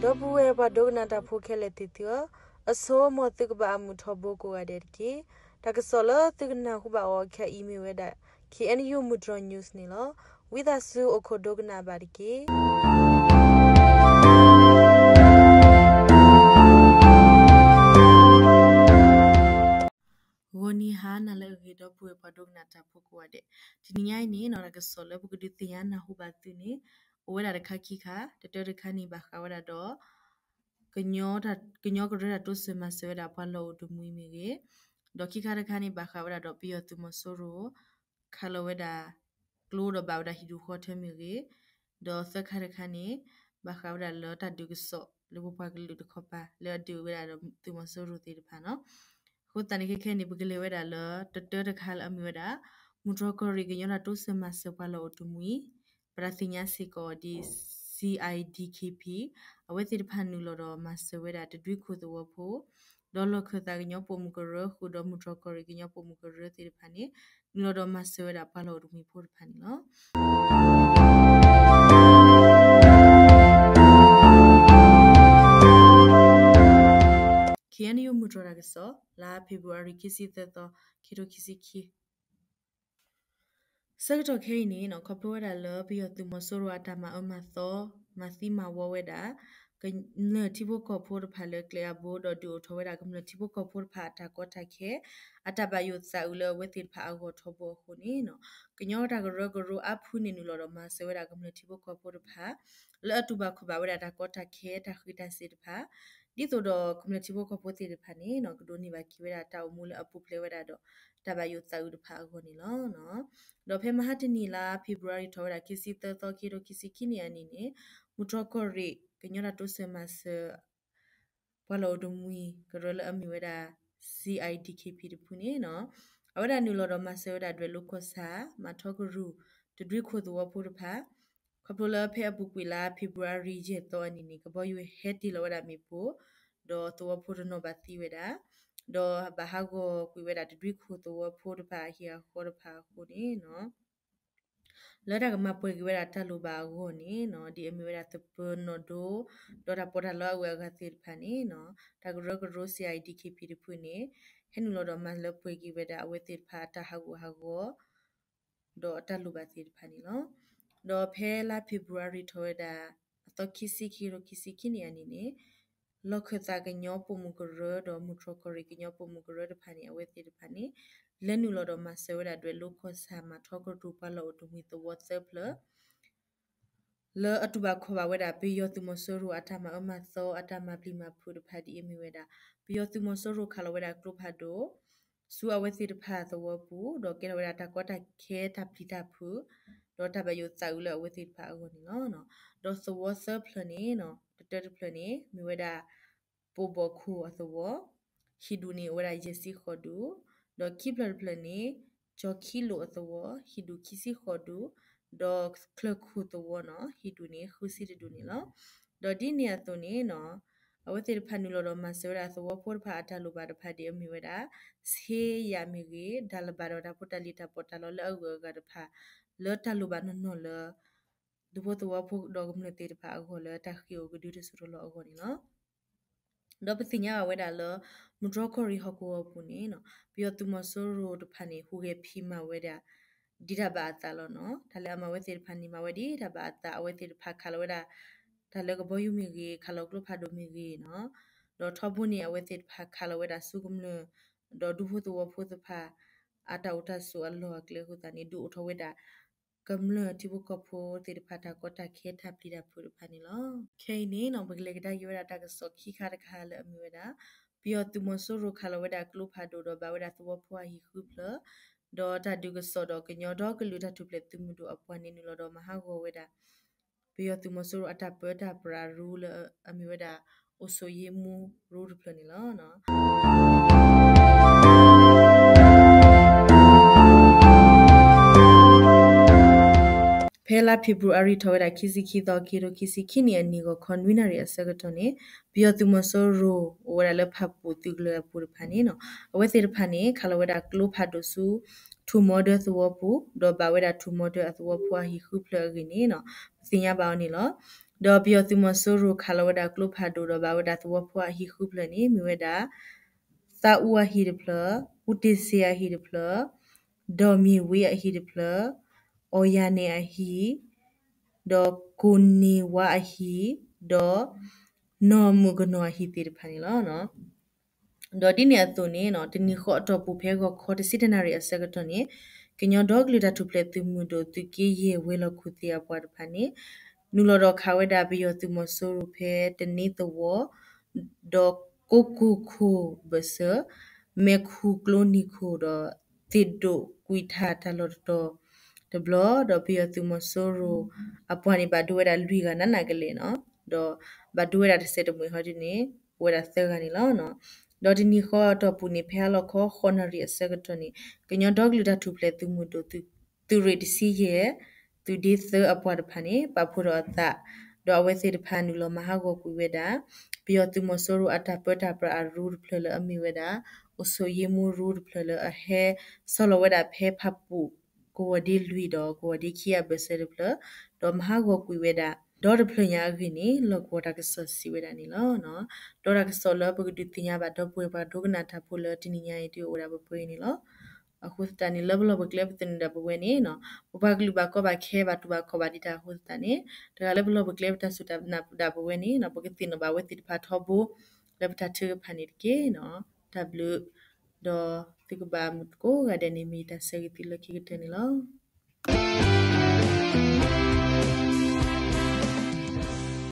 ဒီပုၢ်ဝဲၢ်ပှၤဒိကနၣ်တၢ်ဖိခဲလၢာ်သ့ၣ်သုဧၢ, အဆိ မ်သုကဘၣ်အမုာ်ထီဘိကိးဂၤဒဲးတက့ၢ်. တၢ်ကစီၣ်လၢသုကနၢ်ဟူဘၣ်အီၤခဲအံၤမ့ၢ်ဝဲဒၣ် K N U မုၢ်တြီၤ news န့ၣ်လီၤ. ဝံသးစူၤအိၣ်ခိးဒိကနၣ်ဘၣ်တက့ၢ်. ဂီၤနံၤဟါနၤလၢအဂ့ၤ ဒီပုၢ်ဝဲၢ်ပှၤဒိကနၣ်တၢ်ဖိကိးဂၤဒဲး, တနံၤညါအံၤန့ၣ်နီၤ တၢ်ကစီၣ်လၢပကဒုးသ့ၣ်ညါနၢ်ဟူဘၣ်သုန့ၣ် အိၣ်ဝဲဒၣ်တခါခံခါ, တတၢတခါန့ၣ် ဘၣ်ဃးဝဲဒၣ်ဒီး ကညီကရၢတၢ်တိစၢၤမၤစၢၤဝဲဒၣ်ပှၤလီၢ်အိၣ်တမှံၤမ့ၢ်ဂ့ၤ, ဒီးခံခါတခါန့ၣ် ဘၣ်ဃးဝဲဒၣ်ဒီးပယီၤသုးမီၤစိရိၤ ခးလီၤဝဲဒၣ် ကျိဒီးဘၣ်ဝဲဒၣ်ဟံၣ်ဒူၣ်ဃီထၢမ့ၢ်ဂ့ၤ, ဒီးသၢခါတခါန့ၣ် ဘၣ်ဃးဝဲဒၣ်လၢတၢ်ဒုးကစီၣ်လၢပပှၤကလုာ်တခီပၤ လၢအဒုးဝဲဒၣ်ဒီးသုးမီၤစိရိၤသ့ၣ်တဖၣ်နီၤ. အဃိသတးန့ၣ် ခဲခဲန့ၣ် ပကလဲၤဝဲဒၣ်လၢတတၢတခါလၢအမ့ၢ်ဝဲဒၣ် မုၢ်တြီၤကီၢ်ရ့ၣ်ကညီတၢ်တိစၢၤမၤစၢၤပှၤလီၢ်အိၣ်တမှံၤ ပတၢ်သ့ၣ်ညါစ့ၢ်ကီးဒ် C I D K P အဝဲသ့ၣ်တဖၣ်နုာ်လီၤဒီးမၤစၢၤဝဲဒၣ်တဒွံခိၣ်သဝီဖိ ဒီးလီၢ်ခၢၣ်သးကညီပိာ်မုၣ်ကရၢဃုာ်ဒီးမုၢ်တြီၤကီၢ်ရ့ၣ်ကညီပိာ်မုၣ်ကရၢသ့ၣ်တဖၣ်န့ၣ် နုာ်လီၤဒီးမၤစၢၤဝဲဒၣ်ပှၤလီၢ်အိၣ်တမှံၤဖိတဖၣ်န့ၣ်လီၤ. K N U မုၢ်တြီၤတၢ်ကစီၣ် လါ February ခံဆံသၢသီ ခံထိခံဆံခံ ဆၢကတီၢ်ခဲအံၤန့ၣ်နီၤ ခီဖျိဝဲဒၣ်လၢပယီၤသုးမီၤစိရိၤအတၢ်မၤအၢမၤသီ မၤသံမၤဝီဝဲဒၣ် ကမျၢၢ်ထံဖိကီၢ်ဖိတဖၣ်လၢကျဲအဘိ ဒီးဒုးအိၣ်ထီၣ်ဝဲဒၣ်ကမျၢၢ်ထံဖိကီၢ်ဖိတဖၣ်အတၢ်ကီတၢ်ခဲ အတၢ်ဘၣ်ယိၣ်သးအုးလၢအဝဲသ့ၣ်တဖၣ်အဂီၢ်ထီဘိအဃိန့ၣ်နီၤ ကညီတၢ်ကရၢကရိအါဖုန့ၣ် နုာ်လီၤဒီးမၤစၢၤဝဲဒၣ်ကမျၢၢ်ထံဖိကီၢ်ဖိတဖၣ် လၢအတူၢ်ဘၣ်ခီၣ်ဘၣ်ဝဲဒၣ်တၢ်ကီတၢ်ခဲတၢ်ဃံးတၢ်စ့ၤတဖၣ် ဒ်သိးဒီးကမျၢၢ်ထံဖိကီၢ်ဖိသ့ၣ်တဖၣ်န့ၣ်နီၤ ကဒိးန့ၢ်ဘၣ်က့ၤဝဲဒၣ်တၢ်အိၣ်မူလၢအပူၤဖျဲးဝဲဒၣ်ဒီး တၢ်ဘၣ်ယိၣ်သးအုးတဖၣ်အဂီၢ်န့ၣ်လီၤ. ဒီးဖဲမဟါတနံၤလါ February ထီၣ်ဝဲဒၣ် ခံဆံသၢသီ ခံထိခံဆံခံနံၣ်အနံၤန့ၣ် မုၢ်တြီၤကီၢ်ရ့ၣ် ကညီတၢ်တိစၢၤမၤစၢၤ ပှၤလီၢ်အိၣ်တမှံၤကရၢလၢအမ့ၢ်ဝဲဒၣ် C I D K P တဖုန့ၣ်နီၤ အဝဲဒၣ်နုာ်လီၤဒီးမၤစၢၤဝဲဒၣ်ဒွဲၣ်လိၤကီၢ်ဆၣ် မၤထီကရူၢ် တဒွံခိၣ်သဝီဖိတဖၣ် ခီဖျိလၢဖဲအပူၤကွံာ်လါ February ယဲၢ်သီအနံၤန့ၣ် ကဘီယူၤဟဲတ့ၢ်လီၤဝဲဒၣ်မ့ၣ်ပိၢ် ဒီးသဝီဖိတနီၤဘၣ်သံဝဲဒၣ် ဒီးဘၣ်ဟးဂီၤကွံာ်ဝဲဒၣ်တဒွံခိၣ်သဝီဖိတဖၣ်အဟံၣ်အဃီတဖၣ်အဃိန့ၣ်နီၤ လၢတၢ်ကမၤပှဲၤက့ၤဝဲဒၣ်တၢ်လိၣ်ဘၣ်အဂီၢ်န့ၣ်နီၤ ဒ်အမ့ၢ်ဝဲဒၣ်သပၢၤနီၣ်ဒိ ဒီးတၢ်ပီးတၢ်လီအဂုၤအဂၤသ့ၣ်တဖၣ်န့ၣ်နီၤ တၢ်ကရၢကရိ C I D K P တဖုန့ၣ် ဟဲနုာ်လီၤဒီးမၤလၢပှဲၤက့ၤဝဲဒၣ်အဝဲသ့ၣ်တဖၣ်အတၢ်ဟးဂူာ်ဟးဂီၤ ဒီးအတၢ်လိၣ်ဘၣ်သ့ၣ်တဖၣ်န့ၣ်လီၤ. ဒီးဖဲလါ February ထီၣ်ဝဲဒၣ် အသီခံဆံ ခံကထိခံဆံခံနံၣ်အနံၤန့ၣ် လီၢ်ခၢၣ်သးကညီပိာ်မုၣ်ကရၢ ဒီးမုၢ်တြီၤကီၢ်ရ့ၣ်ကညီပိာ်မုၣ်ကရၢတဖၣ်န့ၣ် အဝဲသ့ၣ်တဖၣ်န့ၣ် လဲၤနုာ်လီၤဒီးမၤစၢၤဝဲဒၣ်ဒွဲၣ်လိၤကီၢ်ဆၣ် မၤထီကရူၢ်ပှၤလီၢ်အိၣ်တမှံၤသဝီသၢဖျၢၣ် လၢအတူၢ်ဘၣ်ခီၣ်ဘၣ်ဝဲဒၣ် ပယီၤသုးမီၤစိရိၤအတၢ်မၤအၢမၤသီ အတၢ်မၤပျံၤမၤဖုးတဖၣ်ဒ်အမ့ၢ်ဝဲဒၣ် ပယီၤသုးမီၤစိရိၤခးလီၤဝဲဒၣ်ကျိဖးဒိၣ် ဆူအဝဲသ့ၣ်တဖၣ်သဝီပူၤ ဒီးကဲထီၣ်ဝဲဒၣ်တၢ်ကီတၢ်ခဲတၢ်ပျံၤတၢ်ဖုး ဒီးတၢ်ဘၣ်ယိၣ်သးအုးလၢအဝဲသ့ၣ်တဖၣ်အဂီၢ်န့ၣ်လီၤ. ဒီးသဝီသၢဖျၢၣ်န့ၣ် တတၢတဖျၢၣ်န့ၣ် မ့ၢ်ဝဲဒၣ် ပိာ်ဘီၣ်ခိၣ်အသဝီ ဟံၣ်ဒူၣ်န့ၣ်အိၣ်ဝဲဒၣ်ယဲၢ်ဆံဃိးဒူၣ်, ဒီးခံဖျၢၣ်တဖျၢၣ်န့ၣ် ကၠီၤခံလိာ်အသဝီ ဟံၣ်ဒူၣ်ခံဆံဃိးဒူၣ်, ဒီးချၢၣ်ခိၣ်သဝီနီၤ ဟံၣ်ဒူၣ်န့ၣ်ဃုဆံတဒူၣ်န့ၣ်လီၤ. ဒီးဒ်န့ၣ်အသိးန့ၣ်နီၤ အဝဲသ့ၣ်တဖၣ်နုာ်လီၤဒီးမၤစၢၤဝဲဒၣ်သဝီဖိတဖၣ်အတၢ်လိၣ်ဘၣ်တဖၣ်ဒ်အမ့ၢ်ဝဲဒၣ် ဆ့ယၤမ့ၢ်ဂ့ၤ တၢ်လၢဘၣ်ဒီးတၢ်ဖိတၢ်လံၤတၢ်ပီးတၢ်လီလၢအဂုၤအဂၤတဖၣ် လၢတၢ်လိၣ်ဘၣ်နီၢ်နီၢ်လၢ ဒူဖိသဝီဖိဒီးကမျၢၢ်သ့ၣ်တဖၣ်အဂီၢ်လၢတၢ်ဃ့ၢ်အိၣ်ကဒုတစိၤတလီၢ်အဂီၢ်န့ၣ်လီၤ. ဒီးပသ့ၣ်ညါဘၣ်ဝဲဒၣ်လၢ မုၢ်တြီၤကီၢ်ရ့ၣ်ဟီၣ်ကဝီၤပူၤန့ၣ်နီၤ ပယီၤသုးမီၤစိရိၤတဖၣ်န့ၣ် ဟူးဂဲၤဖံးမၤဝဲဒၣ် ဒ်တၢ်ဘၣ်အသးလီၤနီၤ. တၢ်လၢအမၤဝဲသ့ၣ်တဖၣ်န့ၣ် မၤဝဲဒ်တၢ်ဘၣ်အသး အဝဲသ့ၣ်တဖၣ်ခးလီၤဝဲဒၣ် တၢ်လၢကဘီယူၤမ့ၢ်ဂ့ၤ ခးလီၤကျိဖးဒိၣ်မ့ၢ်ဂ့ၤနီၤ ဒီးထီဘိန့ၣ် အဝဲသ့ၣ်တဖၣ်ခးလီၤဝဲဒၣ်ဆူကမျၢၢ် ဒီးဒူဖိသဝီဖိသ့ၣ်တဖၣ် အတၢ်အိၣ်တၢ်ဆိးအလီၢ်အကျဲအဃိသတးန့ၣ် ဒုးအိၣ်ထီၣ်ဝဲဒၣ် ကမျၢၢ်ထံဖိကီၢ်ဖိသ့ၣ်တဖၣ်တၢ်ကီတၢ်ခဲတၢ်ပျံၤတၢ်ဖုးတဖၣ်န့ၣ်လီၤ. ခဲအံၤန့ၣ်နီၤ ပကလဲၤကဒါက့ၤဝဲဒၣ်တၢ်ကစီၣ်ခံခါတခါလၢအမ့ၢ်ဝဲဒၣ် ပယီၤသုးမီၤစိရိၤခးလီၤဝဲဒၣ်ကျိဖးဒိၣ်ဒီးဘၣ်ဝဲဒၣ်သဝီဖိအဟံၣ်ဃုဖျၢၣ် ဒီးတၢ်ဒုးကစီၣ်ဒီးကညီဒီကလုာ်တၢ်ထူၣ်ဖျဲးသုးမုၢ်ဒိၣ်အပှၤန့ၣ် နုာ်လီၤဒီးမၤဟးဂီၤဝဲဒၣ် ပယီၤသုးမီၤစိရိၤအတၢ်ပၢတၢ်ပြးရူလၢအမ့ၢ်ဝဲဒၣ် အိၣ်ဆိးယ့မူရူတဖျၢၣ်န့ၣ်လီၤ. ဖဲလါဖ့ၤဘြူၤအါရံၤထီၣ်ဝဲဒၣ်ခံဆံခံသီ ခံကထိခံဆံခံနံၣ်အနံၤဂီၤခီနွံနၣ်ရံၣ်အဆၢကတီၢ်န့ၣ် ပယီၤသုးမီၤစိရိၤအိၣ်ဝဲဒၣ်လၢဖၣ်ပူၣ်သုးကလၢၤအပူၤတဖၣ်န့ၣ်နီၤ အဝဲသ့ၣ်တဖၣ်န့ၣ် ခးလီၤဝဲဒၣ်ကျိဖးဒိၣ်ဆူ ထူၣ်မီဒၢသဝီပူၤ ဒီးဘၣ်ဝဲဒၣ်ထူၣ်မီဒၢအသဝီဖိအဟံၣ်ဃုဖျၢၣ်အဂ့ၢ်န့ၣ်နီၤ ပသ့ၣ်ညါဘၣ်အီၤန့ၣ်လီၤ. ဒီးပယီၤသုးမီၤစိရိၤခးလီၤဝဲဒၣ်ကျိဖးဒိၣ်ဒီးဘၣ်ဝဲဒၣ်သဝီဖိအဟံၣ်ဃုဖျၢၣ်န့ၣ် မ့ၢ်ဝဲဒၣ် သးအူအဟံၣ်တဖျၢၣ်, အူတ့ၢ်စ့အဟံၣ်တဖျၢၣ်, ဒီးမ့ၢ်ဝ့အဟံၣ်တဖျၢၣ်, အီၣ်ယၤန့ၣ်အဟံၣ်, ဒီးကိၣ်န့ၢ်ဝါအဟံၣ်, ဒီး နီၢ်မုၣ်ကနီၤအဟံၣ်သ့ၣ်တဖၣ်န့ၣ်လီၤ. ဒီးဒ်န့ၣ်အသိးန့ၣ် တနံၤဃီအတီၢ်ပူၤဖဲဂီၤခီတဆံတၢနၣ်ရံၣ်အဆၢကတီၢ်န့ၣ် ကညီဒီကလုာ်တၢ်ထူၣ်ဖျဲးသုးမုၢ်ဒိၣ်သုးက့ယဲၢ်ဝဲၤလီၢ်ခိၣ်သ့ၣ်အပှၤတဖၣ်န့ၣ် နုာ်လီၤဒီးခးဝဲဒၣ်ပယီၤသုးမီၤစိရိၤဖဲတန့သဝီ ဒီးကိးကိၢ်ခိၣ်ဘၢၣ်စၢၤ မဲာ်ခူၣ်ကျိနံၤခိၣ်ဒီး သ့ၣ်ဒိၣ်ကွံာ်ထၣ်တၢ်လီၢ်တတီၤတဘျီ ဒီးပယီၤသုးမီၤစိရိၤအပှၤန့ၣ် ဘၣ်ဒိဝဲဒၣ်လွံၢ်ဂၤနးနးကလဲာ်နီၤ ဒီးဘၣ်ဒိဝဲဒၣ်တစဲးတမှဲၤဟီဒ်န့ၣ် အိၣ်ဝဲဒၣ်သၢဂၤန့ၣ်လီၤ. ဒီးတနံၤဃီအတီၢ်ပူၤန့ၣ် ဖဲအလီၢ်ခီဃိးနၣ်ရံၣ်အဆၢကတီၢ်န့ၣ် ကညီဒီကလုာ်တၢ်ထူၣ်ဖျဲးသုးမုၢ်ဒိၣ် သုးရ့ၣ်တဆံယဲၢ် သုးဒ့သၢအပှၤတဖၣ်န့ၣ် ပာ်ဖှိၣ်ဒီးအသး ဒီးအဝဲသ့ၣ်တဖၣ်နုာ်လီၤမၤဟးဂီၤကွံာ်ဝဲဒၣ် ပယီၤသုးမီၤစိရိၤအတၢ်ပၢတၢ်ပြးအရူတဖျၢၣ်လၢအမ့ၢ်ဝဲဒၣ် အိၣ်ဆိးယ့မူရူတဖျၢၣ်လၢအဟဲ ဆီလီၤဝဲဒၣ်ဖဲဖၣ်ပူၣ် ကဝီၤဒ့လွံၢ်ဒီးကဝီၤဒ့ခံအဘၢၣ်စၢၤတဖျၢၣ် ဒီးမၤဟးဂီၤကွံာ်ဝဲဒၣ် ဒီတဖျၢၣ်ညါအဂ့ၢ်န့ၣ် လီၢ်ကဝီၤတၢ်ကစီၣ်စံးဝဲဒၣ်န့ၣ်လီၤ. ဒီးတၢ်ကစီၣ်လၢပကဒုးသ့ၣ်ညါဘၣ်ဒီပုၢ်ဝဲၢ်ပှၤဒိကနၣ်တၢ်ဖိလၢတနံၤညါအံၤဒုးအိၣ်ဝဲဒၣ်ပှဲၤပှဲၤအံၤန့ၣ်လီၤ. အဃိသတးန့ၣ် လၢပလီၢ်ပကျဲပသနၢၣ်ဒၣ်ပဝဲန့ၣ် ပပှၤကလုာ်ဘၣ်ကီဘၣ်ခဲဘၣ်တူၢ်ဘၣ်ခီၣ်ဘၣ်ဒံးတၢ်အဃိသတးန့ၣ် တဂၤလၢပလီၢ်ပကျဲပတၢ်စူၢ်တၢ်နာ်ဒၣ်ပဝဲန့ၣ် ပကသ့ၣ်နီၣ်ဘၣ်ဝဲသ့ၣ်တဖၣ်ထီဘိ လၢပတၢ်ထုကဖၣ်န့ၣ်တက့ၢ်. တၢ်ဘျုး ဒီးသုကဘၣ်မုာ်သကိးဂၤဒဲးန့ၣ် မ့ၢ်ယတၢ်ဆၢဂ့ၤသုလၢခံကတၢၢ်န့ၣ်လီၤ.